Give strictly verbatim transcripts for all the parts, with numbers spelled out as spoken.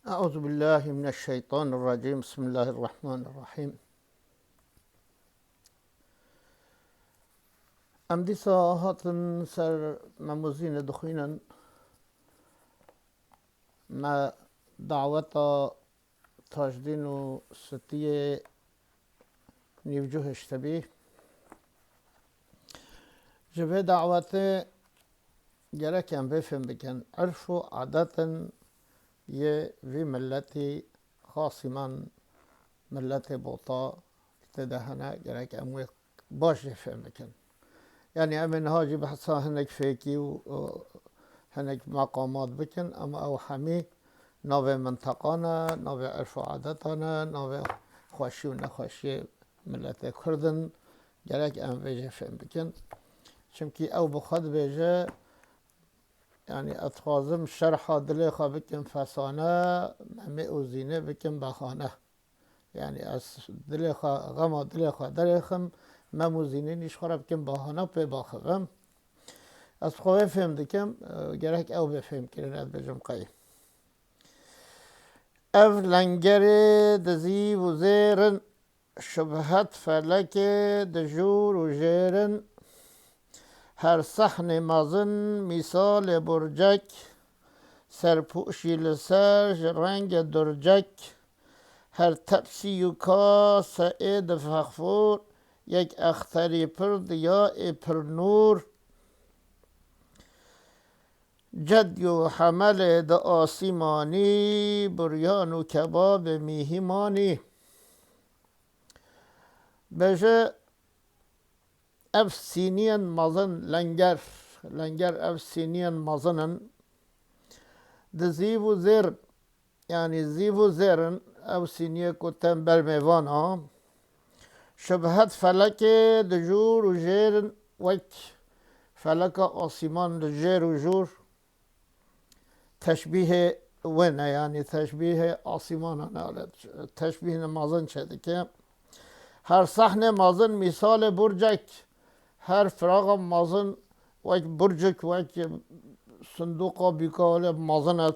Eûzubillahimineşşeytanirrecîm. Bismillahirrahmanirrahîm. Em dîsa hatin ser Mem û Zînê dixwînin. Me daweta Tajdîn û Sitiyê nîvcuh hiştibî. Ji vê dawetê gerek em vê fêm bikin. Irf û adetin yê vî miletî, xasîman miletê Bota tê de hene, gerek em wê baş jê fêm bikin. Yanî em ê niha jî behsa hinek fêkî û, û hinek meqamat bikin, ama ew hemî navê minteqan e, navê irf û adetan e, navê xweşî û nexweşiyê miletê Kurd in. Gerek em vê jê fêm bikin. Çimkî ew bi xwe dibêje, yanî ez dixwazim şerha dilê xwe bikim fesane, Memê û Zînê bikim behane. Yanî ez dilê xwe, xema dilê xwe derêxim, Mem û Zînê nî ji xwe re bikim bahane pê baxivim. Ez xwe wê fêm dikim, e, gerek ew bê fêmkirin, ez bêjim qey. Ev lengerê di zîv û zêr in, şibhet felekê di jûr û jêr in. Her sehnê mezin mîsalê burcek, serpûşî li ser ji rengê durcek. Her tepsî û kase ê di fexfûr, yek exterî pir diya ê pir nûr. Cedî û hemelê di asîmanî, buryan û kebabê mîhîmanî. Bêje, ev sîniyên mezin, lenger, lenger ev sîniyên mezin in. Di zîv û zêr, yanî zîv û zêr in, ew sîniyê ku tên ber mêvan a. Şibhet felekê di jûr û jêr in, wek feleka asîman di jêr û jûr. Teşbîhê wê ne, yanî teşbîhê asîmanan e, teşbîh ne mezin çêdike. Her sehnê mezin mîsalê burcek, her firaxa mezin wek burcek, wek sindoqa bîka wele mezin e.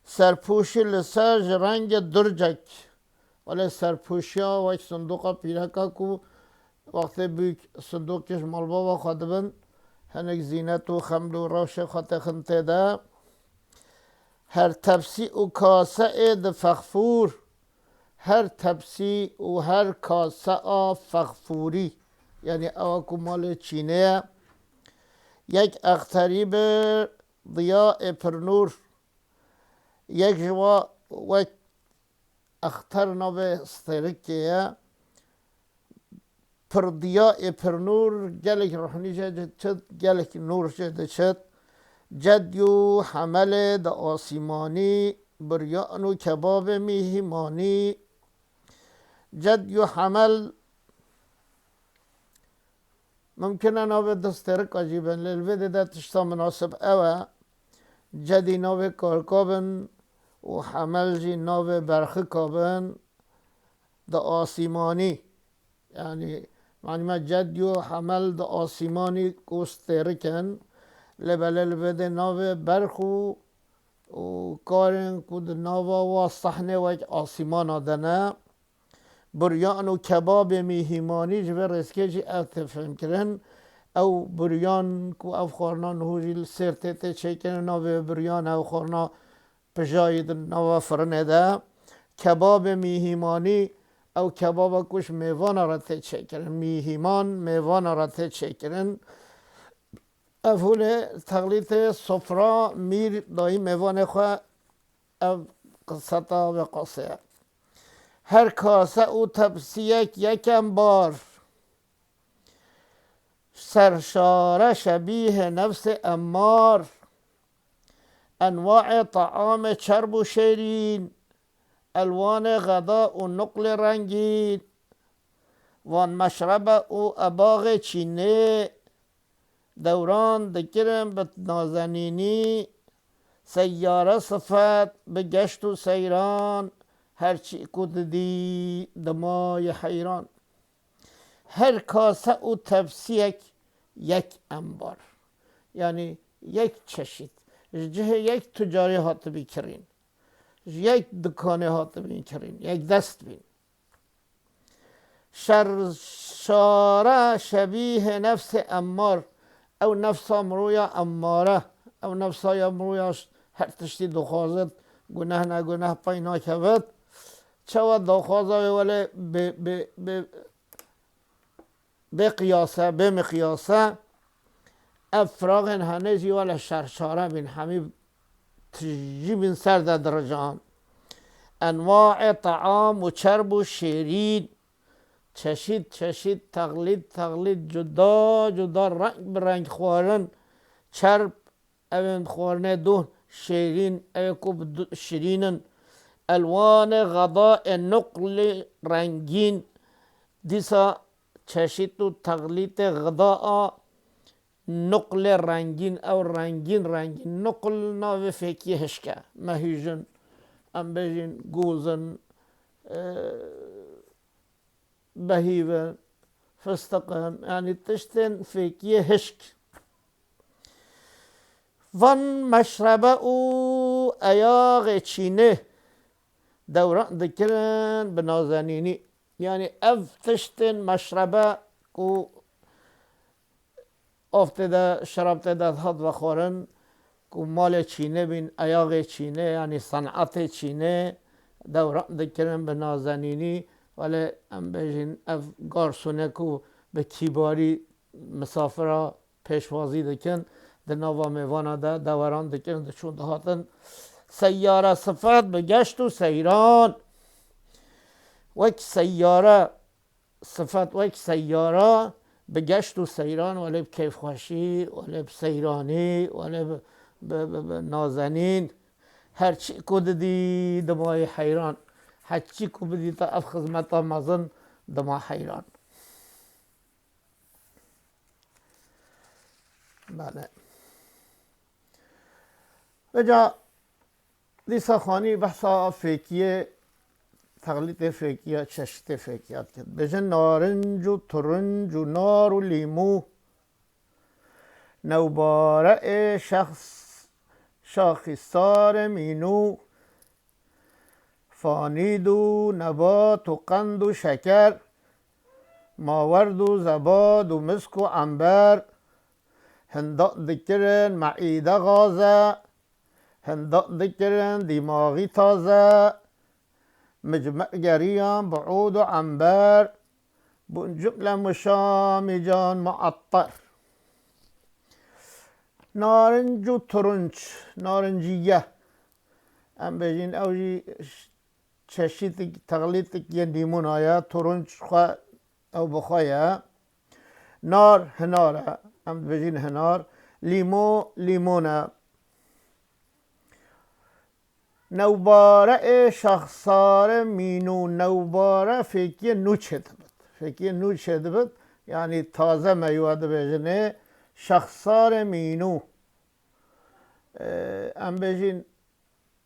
Serpûşî li ser ji rengê durcek. Wele serpûşiya wek sindoqa pîreka ku wextê bûk sindokê ji malbava xwe dibin, hinek zînet û xeml û rewşê xwe têxin tê de. Her tepsî û kase ê di fexfûr, her tepsî û her kase a fexfûrî, yanî ewa ku malê çînê ye, yek exterî bi diya ê pirnûr, yek ji wa wek exter navê stêrikê ye. Pirdiya ê pirnûr, gelek ruhnî jê diçit, gelek nûr jê diçit. Cedî û hemelê di asîmanî, biryan û kebabê mîhîmanî. Cedî û hemel, mimkin e navê du stêrika jî bin, lê li vê dê de tişta minasib ew e. Cedî navê karka bin û hemel jî navê berxika bin. Di asîmanî, yanî, manî me cedî û hemel di asîmanî ku stêrik in, lê belê li vê dê navê berx û, û karên ku di nava wa sehnê wek asîmana de ne. Buryan û kebabê mîhîmanî ji vê rêzkê jî ev tê fêmkirin. Ew buryan ku ev xwarina niho jî li Sêrtê tê çêkirin, navê buryan ew xwarina pijayî di nava firinê de. Kebabê mîhîmanî, ew kebaba ku ji mêvana re tê çêkirin. Mîhîman, mêvana re tê çêkirin. Ev hûlê texlîtê sofra, mîr dayî mêvanê xwe, ev qiseta vê qasê ye. Her kase û tepsiyek yekem bar, serşare şebîhê nefsê emmar, enwaê taamê çerb û şêrîn, elwanê xeda û nuqlê rengîn, van meşrebe û ebaxê çînê, dewran dikirin bi nazenînî, seyyare sifet bi geşt û seyran, her çî ku didî dimayê heyran. Her kase û tepsiyek yek embar. Yanî yek çeşît. Ji cihê yek tucarê hatibî kirîn. Ji yek dikanê hatibîn kirîn, yek dest bîn. Şerşare şebîhê nefsê emmar. Ew nefsa miroya emmare. Ew nefsa ya miroya ş-, her tiştî dixwazit, guneh ne guneh pey nakevit. Çawa daxwaza wê welê bi, bi, bi, bê qiyase, bê miqyase. Ev firaxên henê jî welê şerşare bîn, hemî tijî bîn ser de dirijan. Enwaê team û çerb û şêrîn, çeşît çeşît, texlît texlît, cuda cuda, reng bi reng xwarin, çerb, ew ên xwarinê dûn, şêrîn, ew ê ku bi du-, şirîn in, elwanê xeda ê nuqlê rengîn, dîsa çeşît û texlîtê xeda a nuqlê rengîn, ew rengîn rengîn. Nuql navê fêkiyê hişk e. Mehûjin, em bêjin gozin, e, behîv in, fistiq in, yanî tiştên fêkiyê hişk. Van meşrebe û eyaxê çînê dewran dikirin bi nazenînî. Yanî ev tiştên meşrebe ku av tê de, şerab tê de hat vexwarin, ku malê çînê bîn, eyaxê çînê, yanî senetê çînê dewran dikirin bi nazenînî. Welê em bêjin ev garsûne ku bi kîbarî misafira pêşwazî dikin, di nava mêvana de deweran dikirin, diçûn dihatin. Seyyare sifet bi geşt û seyran. Wek seyyare sifet, wek seyyara bi geşt û seyran, welê bi keyfxweşî, welê bi seyranî, welê bi, bi, bi, bi nazenîn. Her çi ku didî dimayî heyran. Her çi ku bidîta ev xizmeta mezin dima heyran. Bele. Veca dîsa xanî behsa fêkiyê, texlîtê fêkiya, çeşitê fêkiya dikir. Bêjin narinc û turinc û nar û lîmû. Newbare ê şexs, şaxîsarê mînû. Fanîd û nebat û qend û şeker, mawerd û zebad û misk û ember, hindan dikirin meîde xaze, hindan dikirin dîmaxî taze, micmer geriyan bi ûd û ember, bûn cumle muşamîcan muettar. Narinc û turunc, narinciye. Em bêjin ew jî çeşîtik, texlîtik yên lîmûna ye. Turunc xwe ew bi xwe ye. Nar, hinar e. Em dibêjin hinar. Lîmo, lîmon e. Newbare ê şexsare mînû. Newbare fêkiyê nû çêdibit. Fêkiyê nû çêdibit. Yanî taze meywe dibêjinê. Şexsare mînû. Em bêjin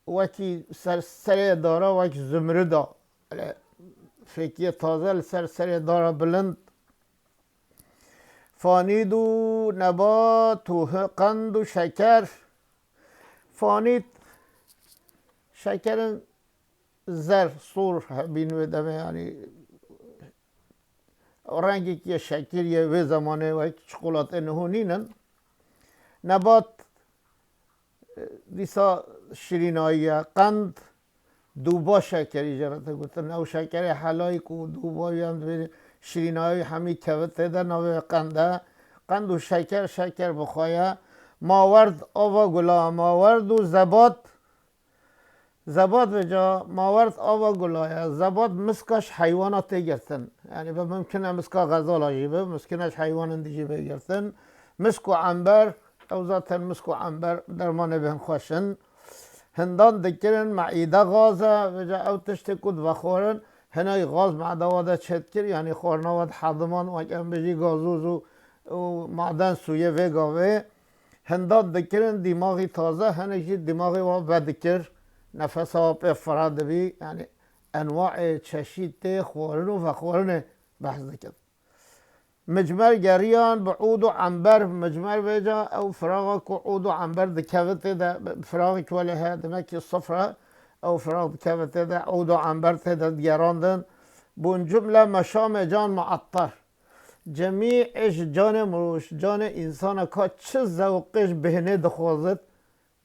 wekî ser serê dara wek zumrida. Ele fêkiyê taze li ser serê dara bilind. Fanîd û nebat û hi-, qend û şeker. Fanîd şekerin zer, sor hebîn wê demê, yanî rengekî ye, şekir ye, wê zemanê wek çikolatê niho nînin. Nebat, e, dîsa şirînayî ye. Qend, dûba şekerî jê re tê gotin. Ew şekerê helayî ku dûba wî em dibêjin şirînayî hemî kevit tê de, navê wê qend e. Qend û şeker, şeker bi xwe ye. Mawerd, ava gula, mawerd û zebat, Zebat vêca mawerd ava gula ye. Zebat miska ji heywana tê girtin. Yanî bi mimkin e miska xezala jî be, mimkin e ji heywanan dî jî bê girtin. Misk û ember, ew zaten misk û ember dermanê bên xweş in. Hindan dikirin, meîde gaz e, vêca ew tiştê ku divexwarin, hinay gaz medewa de çêdikir, yanî xwarina we dihediman, wek em bijî gazoz û, û maden sûyê vê gavê. Hindan dikirin dîmaxî taze, hinek jî dîmaxê wan vedikir, nefesa wan pê fireh dibî, yanî enwaê çeşîtê xwarin û vexwarinê behs dikin. Micmer geriyan bi ûd û ember, micmer vêca ew firaxa ku ûd û ember dikevin tê de, firaxek welê heye, demekî sifre, Ew firaq dikeve tê de, ûd û ember tê de digerandin. Bûn cumle meşamê can muettar. Cemî ê ji canê mirov, ji canê însana ka çi zewqê ji bêhnê dixwazit,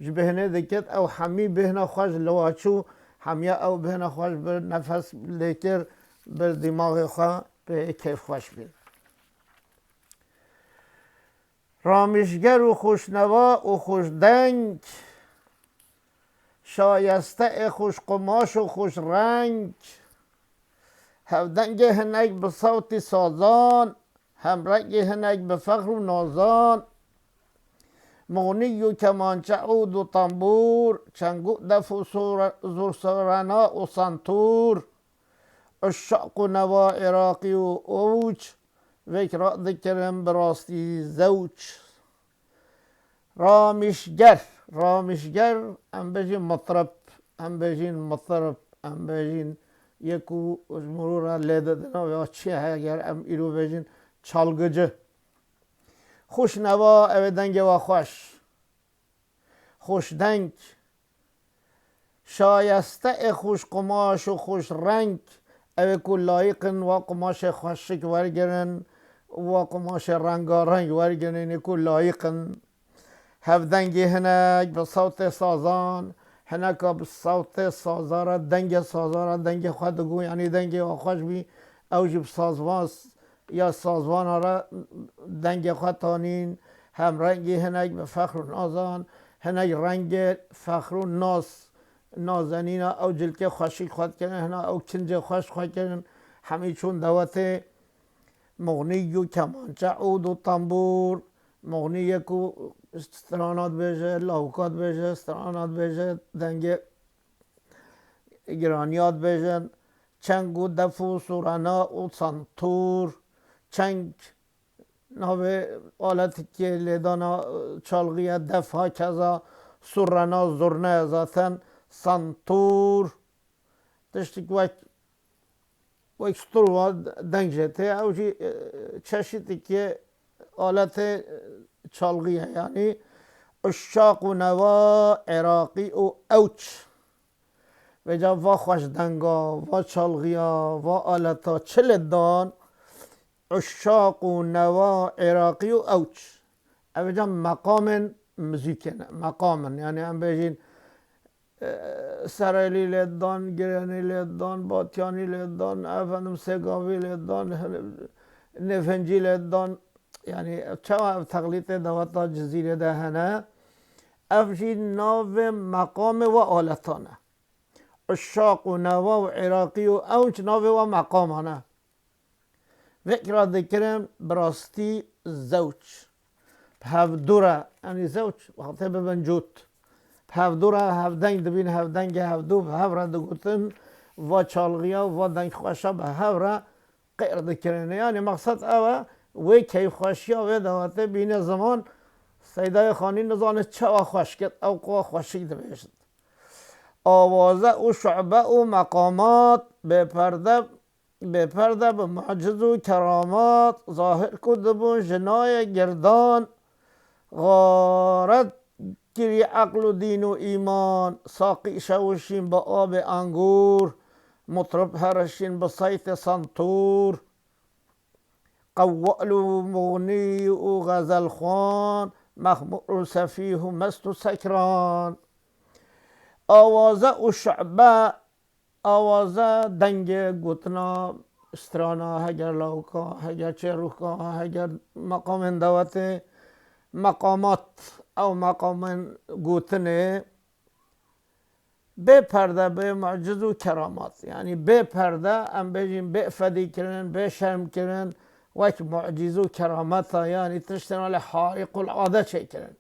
ji bêhnê dikit, ew hemî bêhna xwe ji li wa çû, hemiya ew bêhna xwe ji bir nefes lê kir, bir dîmaxê xwe pê keyfxweş bî. Ramîşger û xweşneva û xweşdeng, şayeste ê xweşqumaş û xweşreng, hevdengê hinek bi sewtî sazan, hemrengê hinek bi fexr û nazan, muxnî û kemançe, ûd û tembûr, çeng û def û sore-, zûrsûrena û sentûr, uşşaq û newa iraqî û ewç, vêk radikirin bi rastî zewç. Ramîşger, ramîşger, em bêjin mitrib, em bêjin mitrib, em bêjin yê ku ji mirov re lê didin, ya çi heger em îro bêjin çalgıcı. Xweşneva, ew ê dengê wa xweş. Xweşdeng. Şayeste ê xweş qumaş û xweş reng, ew ê ku layiq in wa qumaşê xweşik wergirin, wa qumaşê rengareng wergirin, ê ku layiq in. Hevdengê hinek bi sewtê sazan, hineka bi sewtê saza re, dengê saza re dengê xwe digo, yanî dengê wa xweş bî, ew jî bi sazvan ya sazvana re dengê xwe tanîn, hemrengî hinek bi fexr û nazan, hinek rengê fexr û naz, nazenîna ew cilkê xweşik xwe dikirin, hina ew kincê xweş xwe kirin, hemî çûn dewetê muxnî û kemançe, ûd û tembûr, muxnî yê ku strana dibêje, lawika dibêje, strana dibêje, dengê giraniya dibêjin, çeng û def û surena û sentûr, çeng navê aletikê lêdana, e, çalgî ye, def hakeza, surena zurne ye zaten, sentûr, tiştik wek, wek stûr wa deng jê tê, ew jî, e, çeşitikê aletê, e, çalgî ye, yanî uşşaq û newa, iraqî û ewç. Vêca va xweşdenga, va çalgîya, va aleta çi lê dan, uşşaq û newa, iraqî û ewç. Ev vêca meqamên muzîkê ne, meqam in. Yanî em bêjin, e, serelî lê dan, girenî lê dan, batyanî lê dan, efendim sêgavî lê dan, nêfencî lê dan. Yanî çawa ev texlîtê deweta Cizîrê de hene, ev jî navê meqamê wa aletan e. Uşşaq û newa û iraqî û ewç navê wa meqaman e. Vêk re dikirin bi rastî zewç. Bi hevdû re, yanî zewç, wextê bibin cût. Bi hevdû re hevdeng dibîn, hevdengê hevdû bi hev re digotin, va çalgîya, va dengxweşa bi hev re qêr dikirin. Yanî mexsed ew e, wê keyfxweşiya wê dewetê bîne ziman, Seydayê Xanî nizane çawa xweş ket, ew qwa xweşik dibêjin. Awaze û şu'be û meqamat, bêperde, bêperde bi muciz û keramat, zahir ku dibûn ji nayê girdan, xaret kirî eql û dîn û îman, saqî şewişîn bi abê engûr, mutrib herişîn bi seytê sentûr. Qewwal û muxnî û xezelxwan, mexmûr û sefîh û mest û sekran. Awaze û şu'be, awaze dengê gotina strana, heger lawika, heger çêrûka, heger meqamên dewetê, meqamat, ew meqamên gotinê, bê perde, bê muciz û keramat. Yanî bê perde, em bêjin bê fedî kirin, bê şerm kirin, wek muciz û kerameta, yanî tiştên wele hariqul ade çêkirin.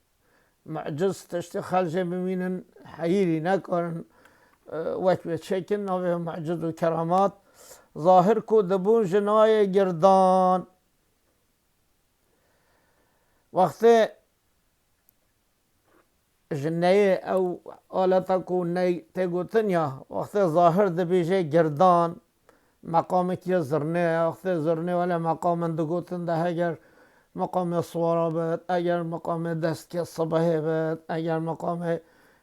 Muciz tiştê xelcê bimînin, heyîrî nekarin, e, wek wê çêkin, navê muciz û keramat. Zahir ku dibûn ji nayê girdan. Wextê ji neyê ew aleta ku ney tê gotin ya, wextê zahir dibêje girdan, meqamekî zirnê ye, wextê zirnê wele meqamin digotin de heger meqamê siwara bit, eger meqamê destkê sibehê bit, eger meqamê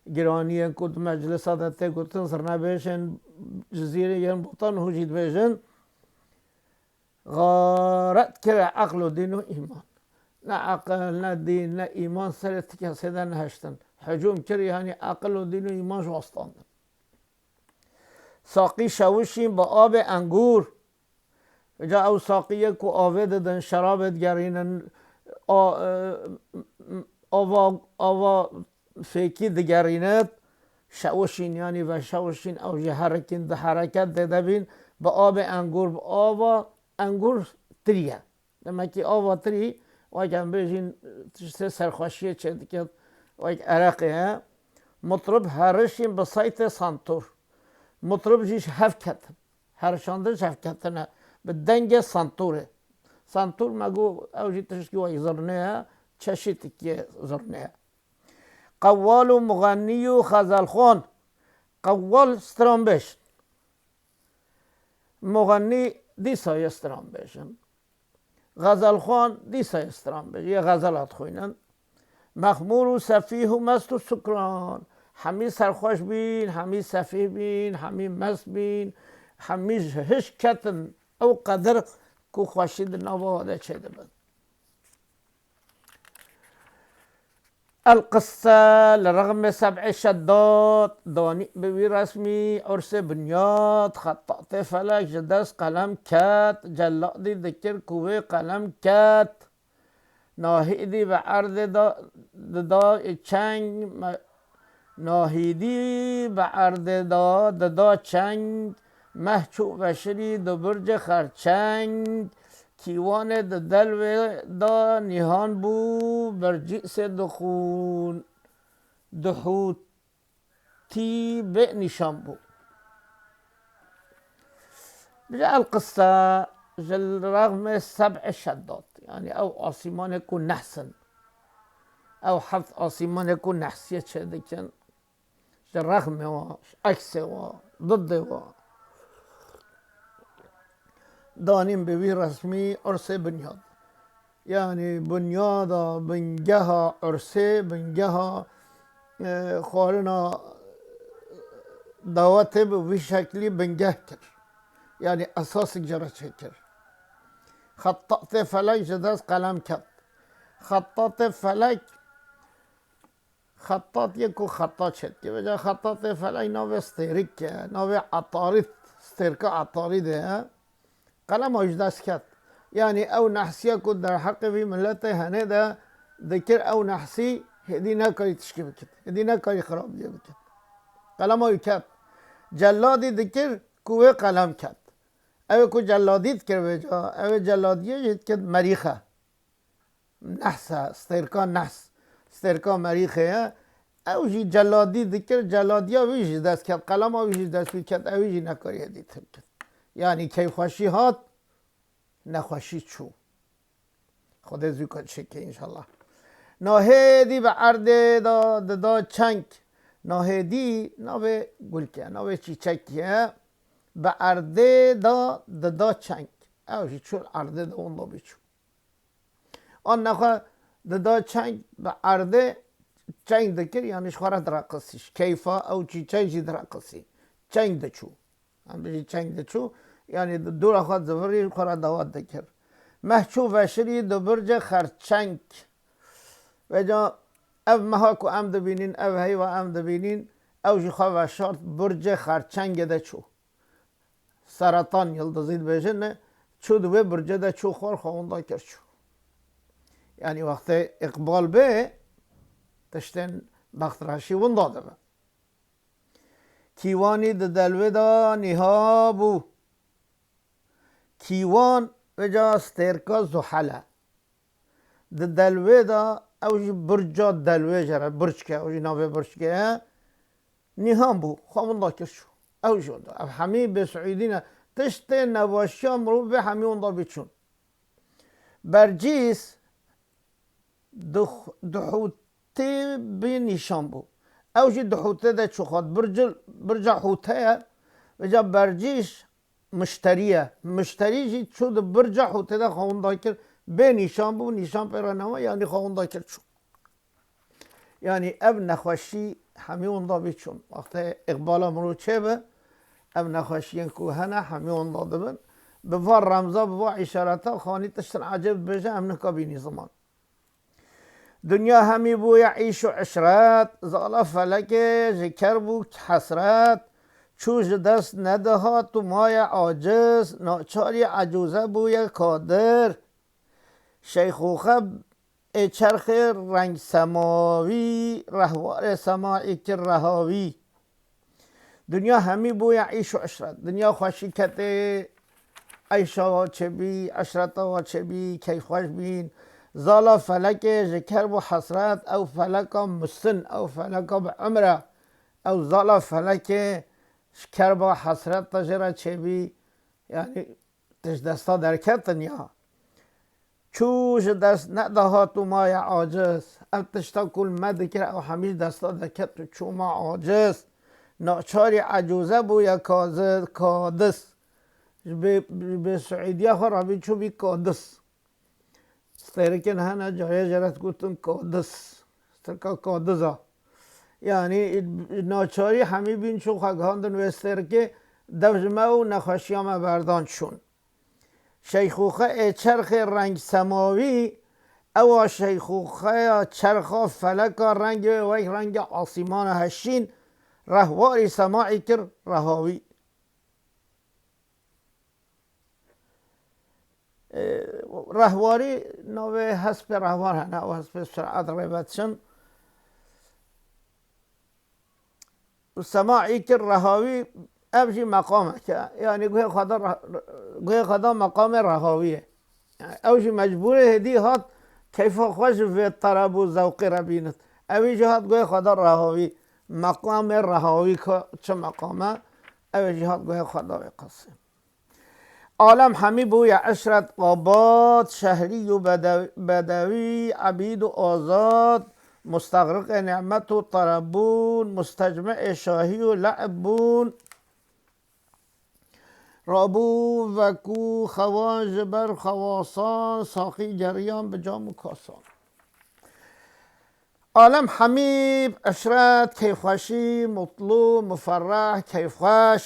Giraniyên ku di meclisa de tê gotin, zirnebêjên Cizîrê yên Botan hû jî dibêjin, xaret kire eql û dîn û îman. Ne eqil, ne dîn, ne îman serê ti kesê de nehiştin. Hicûm kir, yanî eqil û dîn û îman ji wastandin. Saqî şewişîn bi abê engûr. Ca ew saqiyê ku avê didin, şerabê digerînin, a-, e, ava, ava fêkî digerînit, şewişîn, yanî veşewişîn, ew jî herikîn, di hereket tê de bîn, bi abê engûr, bi ava engûr tirî ye. Demekî ava tirî, wek em bêjin, tiştê serxweşiyê çêdiket, wek ereqê ye. Mutrib herişîn bi seytê santûr. Mutrib jî ji hev ketin. Herişandin ji hev ketine. Bi dengê santûrê. Santûr me got, ew jî tiştkî wek zirnê ye, çeşîtikê zirnê ye. Qewwal û muxennî û xezelxwan. Qewwal stranbêj. Muxennî dîsa ye stranbêjin. Xezelxwan dîsa ye stranbêj, yê xezela dixwînin. Mexmûr û sefîh û mest û sukran. Hemî serxweş bîn, hemî sefîh bîn, hemî mest bîn, hemî ji hiş ketin. Ew qedir ku xweşî di nava wan de çêdibin. El qisse li rexmê seb'ê şeddad, danî bi wî resmî ursê binyat, xettatê felek ji dest qelem ket, celladî dikir ku wê qelem ket. Nahîdî bi erdê da, dida çeng, me-, Nahîdî bi erdê da, dida çeng, meh çû veşirî di bircê xerçeng, kîwanê di delvê da nîhan bû, bercîsê dixûn, dihûtî bê nîşan bû. Bije el qisse ji rexmê seb'ê şeddad, yanî ew asîmanê ku nehs in, ew heft asîmanê ku nehsiyê çêdikin, ji rexmê wa, ji eksê wa, didê wa. Danîn bi wî resmî ursê binyat. Yanî binyada, bingeha ursê, bingeha, e, xwarina dawetê bi wî şeklî bingeh kir. Yanî esasek ji re çêkir. Xettatê felek ji dest qelem ket. Xettatê felek Xettat yê ku xeta çêdike. Vêca xetatê felek navê stêrik e, navê Etarîd, stêrka Etarîdê ye. Qelema wî ji dest ket. Yanî ew nehsiya ku derheqê vî miletê henê de dikir, ew nehsî hêdî nekarî tişkî bikit. Hêdî nekarî xirabiyê bikit. Qelema wî ket. Celladî dikir ku wê qelem ket. Ew ê ku celladî dikir vêca, ew ê celladiyê jî dikit merîxe. Nehs e, stêrka nehs, stêrka merîxê ye. Ew jî celadî dikir, celadiya wî jî dest ket, qelema wî jî dest wî ket, ew jî nekarî hêdî tê bikit. Yanî keyfxweşî hat, nexweşî çû. Xwedê zû ka çêke înşallah. Nahêdî bi erdê da dida çeng. Nahêdî navê gulkê, navê çîçekê ye. Bi erdê da dida çeng. Ew jî çû erdê de winda bî çû. An nexwe dida çeng bi erdê çeng dikir, yanî ji xwe re direqisî. Ji keyfa ew çîçek jî direqisî. Çeng diçû. Em bijî çeng diçû, yanî di dûra xwe divirî, xwe re dawet dikir. Meh çû veşirî di bircê xerçeng. Vêca ev meha ku em dibînîn, ev heyva em dibînîn, ew jî xwe veşart bircê xerçengê de çû. Seretan yıldızî dibêjin, çû di wê bircê de çû xwar xwe winda kir çû. Yanî wextê îqbal bê, tiştên bextreşî winda dibe. Kîwanî di delwê de nîha bû. Kîwan vêca stêrka Zuhel e. Di delwê de ew jî birca delwê jê re, birçke, ew jî navê birçke ye. Nîhan bû, xwe winda kir çû. Ew jî winda. Ev hemî bêsiûdî ne. Tiştê nebaşiya mirov bê hemî winda bî çûn. Bercîs di, di hûtê bê nîşan bû. Ew jî di hûtê de çû xwat. Bircil, birca hûte ye. Vêca bercîş mişterî ye. Mişterî jî çû di birca hûtê de xwe winda kir. Bê nîşan bû, nîşan pê re nema, yanî xwe winda kir çû. Yanî ev nexweşî Hemî winda bî çûn. Wextê îqbala mirov çêbe, ev nexweşiyên ku hene, hemî winda dibin. Bi va remza, bi va îşareta xanî tiştin ecêb dibêje, em nika bînî ziman. Dinya hemî bûye îş û işret, zala felekê ji kerb û hesret, çû ji dest nedihat û maye aciz, naçarî ecûze bûye kadir. Şeyxûxe ê çerxê reng semawî, rehwarê semaî kir rehawî. Dinya hemî bûye îş û işret. Dinya xweşî ketê, eyşa wa çêbî, işreta wa çêbî, keyfxweş bîn. Zala felekê ji kerb û hesret, ew feleka misin, ew feleka bi umr e. Ew zala felekê ji kerba hesret de jê re çêbî. Yanî, tişt desta derketin ya. Çû ji dest nedihat û maye aciz. Ev tişta ku li me dikir, ew hemî ji desta derket û çû ma aciz. Naçarî ecûze bûye kazi-, kadis. Ji bê, ji bê Siûdiya xwe rabî çû bî kadis. Stêrikên hene carê jê re digotin kadis. Stirka kadiza. Yanî naçarî hemî bîn çû xwe gihandin wê stêrikê, dev ji me û nexweşiya me berdan çûn. Şeyxûxe ê çerxê reng semawî, ewa şeyxûxeya çerxa feleka rengê wê wek rengê asîmana heşîn, rehwarî semaî kir rehawî. E, rehwarî navê hespê rehwar hene, ew hespê sur'et rê ve diçin. Û semaî kir rehawî, ev jî meqamek e. Yanî guhê xwe da re-, guhê xwe da meqamê rehawiyê. Yanî ew jî mecbûrê hêdî hat keyfa xwe ji vê tereb û zewqê re bînit. Ewî jî hat guhê xwe da rehawî. Meqamê rehawî ka çi meqam e, ew jî hat guhê xwe da wê qasê. Alem hemî bûye eşret, abad, şehrî û bedew-, bedewî, ebîd û azad, mustexriqê nimet û tereb bûn, mustecmi'ê şahî û le'ib bûn. Rabû vekû xewan ji ber xewasan, saqî geriyan bi cam û kasan. Alem hemî bi eşret, keyfxweşî, mutlu, muferreh, keyfxweş,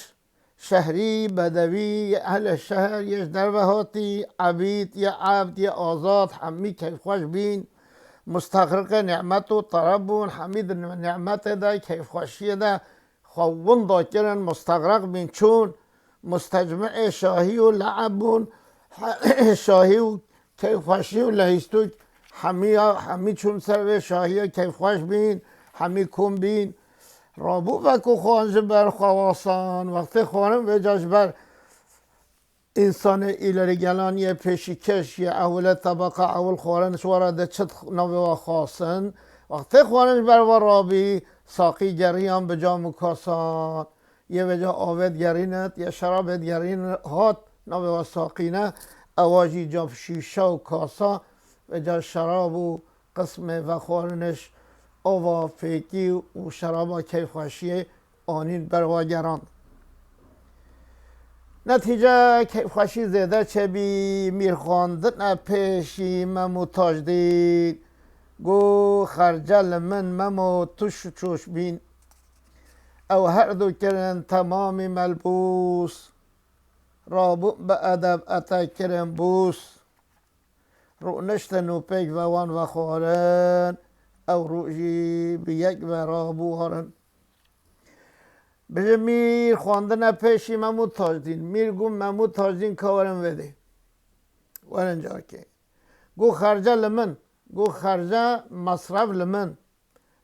şehrî, bedewî, yê ehlê şehr, yê ji derve hatî, ebîd, yê ebd, yê azad, hemî keyfxweş bîn. Mustexriqê nimet û tereb bûn, hemî di nimetê de, keyfxweşiyê de xwe winda kirin, mustexriq bîn, çûn, mustecmi'ê şahî û le'eb bûn, şahî û keyfxweşî û lehîstûk hemî ya, hemî çûn ser vê şahiyê keyfxweş bîn, hemî kom bîn. Rabû vekû xwan ji ber xwewasan, wextê xwarin vêca ji ber însanê îlerigelan yê pêşîkeş yê ewile tebeqa ewil xwarin ji we re de çi navê we xwasin. Wextê xwarin ji ber we rabî, saqî geriyan bi cam û kasan. Yê vêca avê digerînit, yê şerabê digerînit, hat navê we saqî ne, ewa jî cam şîşe û kasa, vêca şerab û qismê vexwariniş, ava fêkî û şeraba keyfxweşiyê anîn ber we gerand. Netîce keyfxweşî zêde çêbî, mîr xwendine pêşî Mem û Tajdîn, got, xerce li min Memo, tu şûş bîn. Ew her du kirin temamî melbûs, rabûn bi edeb etek kirin bûs. Rûniştin û pêk ve wan vexwarin, ew rojî bi yek ve rabû warin. Bijî mîr xwendine pêşî Mem û Tajdîn. Mîr got, Mem û Tajdîn ka werin vêdê. Werin carkê. Got, xerce li min. Got, xerce, mesref li min.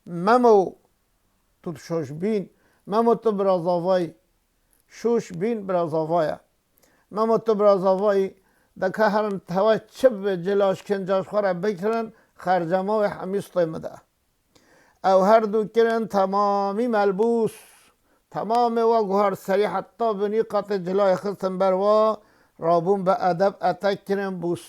Memo, tu şûş bîn. Memo, tu birazavayî. Şûş bîn birazava ye. Memo, tu birazavayî, de ka herin tewa çi bi cila ji kinca ji xwe re bikirin, xercema wê hemî stê min de. Ew her du kirin temamî melbûs. Temamê wa guhar serî heta binî qatê cilayê xistin ber wa, rabûn bi edeb etek kirin bûs.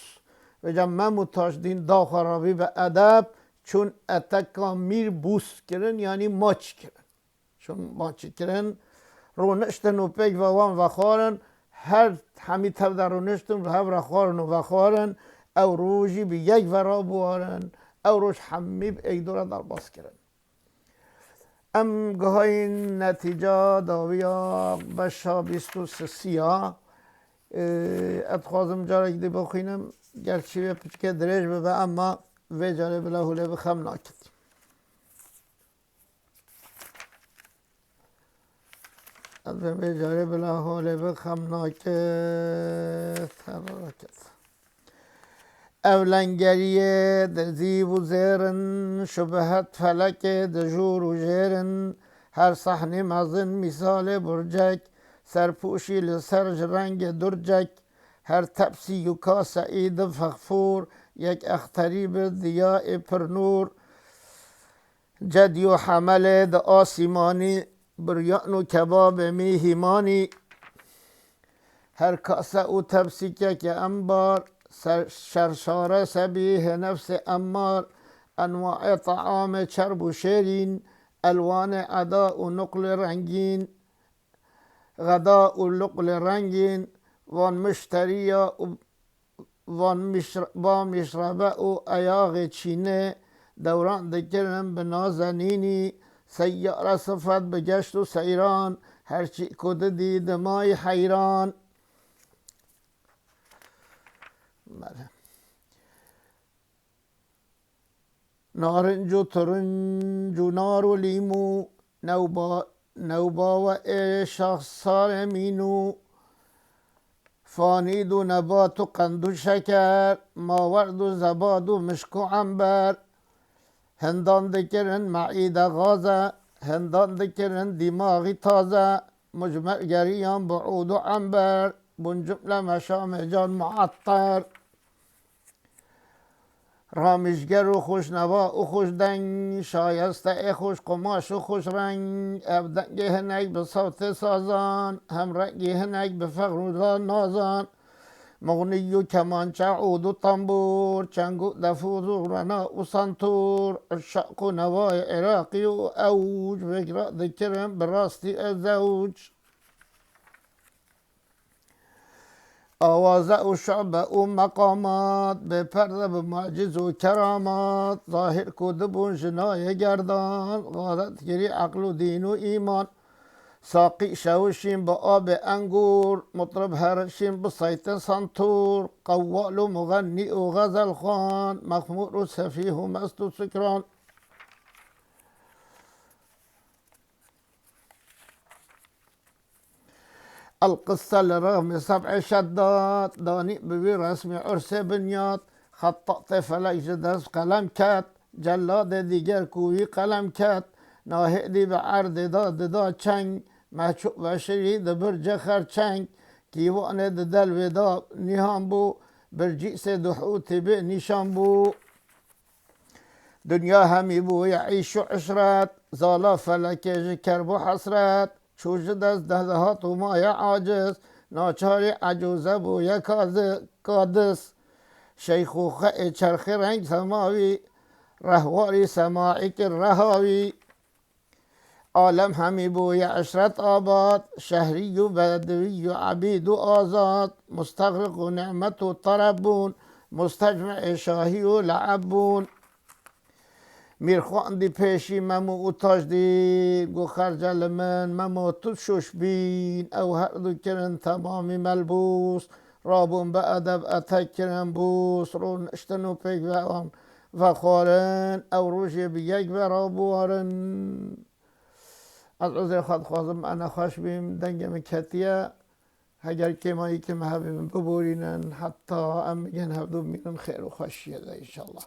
Vêca Mem û Tajdîn da xwe rabî bi edeb, çûn eteka mîr bûs kirin, yanî maç kirin. Çûn maçî kirin, rûniştin û pêk ve wan vexwarin, her hemî tev de rûniştin, bi hev re xwarin û vexwarin, ew rojî bi yek ve rabûwarin, ew roj hemî bi êk dû re derbas kirin. Em gihayîn netîca dawiya beşa bîst û sisiya. Ê, ez dixwazim carek dî bixwînim. Gerçî wê piçke dirêj bibe, ema vê carê bila hûlê bi xem nakit. Ez ê vê carê bila holê bi xem nakit, her raket. Ev lengeriyê di zîv û zêr in, şubihet felekê di jûr û jêr in. Her sehnî mezin mîsalê burcek, serpûşî li ser ji rengê durcek. Her tepsî û kaseî di fexfûr, yek exterî bi diya ê pirnûr. Cedî û hemelê di asîmanî, biryan û kebabê mîhîmanî. Her kase û tepsîkeke embar, ser-, şerşare sebîhê nefsê emmar, enwaê teamê çerb û şêrîn, elwanê eda û nuqlê rengîn, xeda û luqlê rengîn, van mişteriya û van mişr-, van mişrebe û eyaxê çînê dewran dikirin bi nazenînî, seyare sifet bi geşt û seyran, her çî ku didî dimayî heyran. Bele. Narinc û turinc û nar û lîmû, newba-, newbawe ê şaxsarê mînû, fanîd û nebat û qend û şeker, mawerd û zebad û mişk û ember, hindan dikirin meîde xaze, hindan dikirin dîmaxî taze, mucmer geriyan bi ûd û ember, bûn cumle meşamê can muetter. Ramîşger û xweş neva û xweş deng, şayeste ê xweş qumaş û xweş reng, ev dengê hinek bi sewtê sazan, hem rengî hinek bi fexr û nazan, muxnî û kemançe, ûd û tembûr, çeng û def û zûrana û santûr, uşaq û newayê Iraqî û ewc, vêgra dikirin bi rastî ê zewc. Awaze û şube û meqamat, bê perde bi maciz û keramat, zahir ku dibûn ji nayê gerdan, xaretkirî eql û dîn û îman. Saqî şewişîn bi abê engûr, mutrib herişîn bi seytê santûr, qewwal û muxennî û xezelxwan, mexmûr û sefîh û mest û sukran. Elqisse li rexmê seb'ê şeddat, danî bi wî resmî ursê binyat, xettatê felek ji dest qelem ket, celladê dîger ku wî qelem ket, nahêdî bi erdê da dida çeng, mehçûb veşirî di bircê xerçeng, kîvanê di delvê da nîhan bû, bircîsê di hûtê bê nîşan bû. Dinya hemî bûye îş û işret, zala felekê ji kerb û hesret, çû ji dest nedihat û maye aciz, naçarî ecûze bûye kazi-, kadis. Şeyxûxeyê çerxî reng semawî, rehwarî semaî kir rehawî. Alem hemî bûye işret abad, şehrî û bedewî û ebîd û azad, mustexriq û nimet û tereb bûn, mustecmeê şahî û leeb bûn. Mîr xwendî pêşî Memo û Tajdîn, got, "Xerce li min, Memo, tu şoş bîn." Ew her du kirin temamî melbûs, rabûn bi edeb etek kirin bûs, rûniştin û pêk ve wan vexwarin, ew rojê bi yek ve rabûwarin. Ez uzrê xwe dixwazim, me nexweş bîm, dengê min ketiye. Heger kêmayî ke me hebe min biborînin, heta em bigên hevdû bimînin xêr û xweşiyê de, înşallah.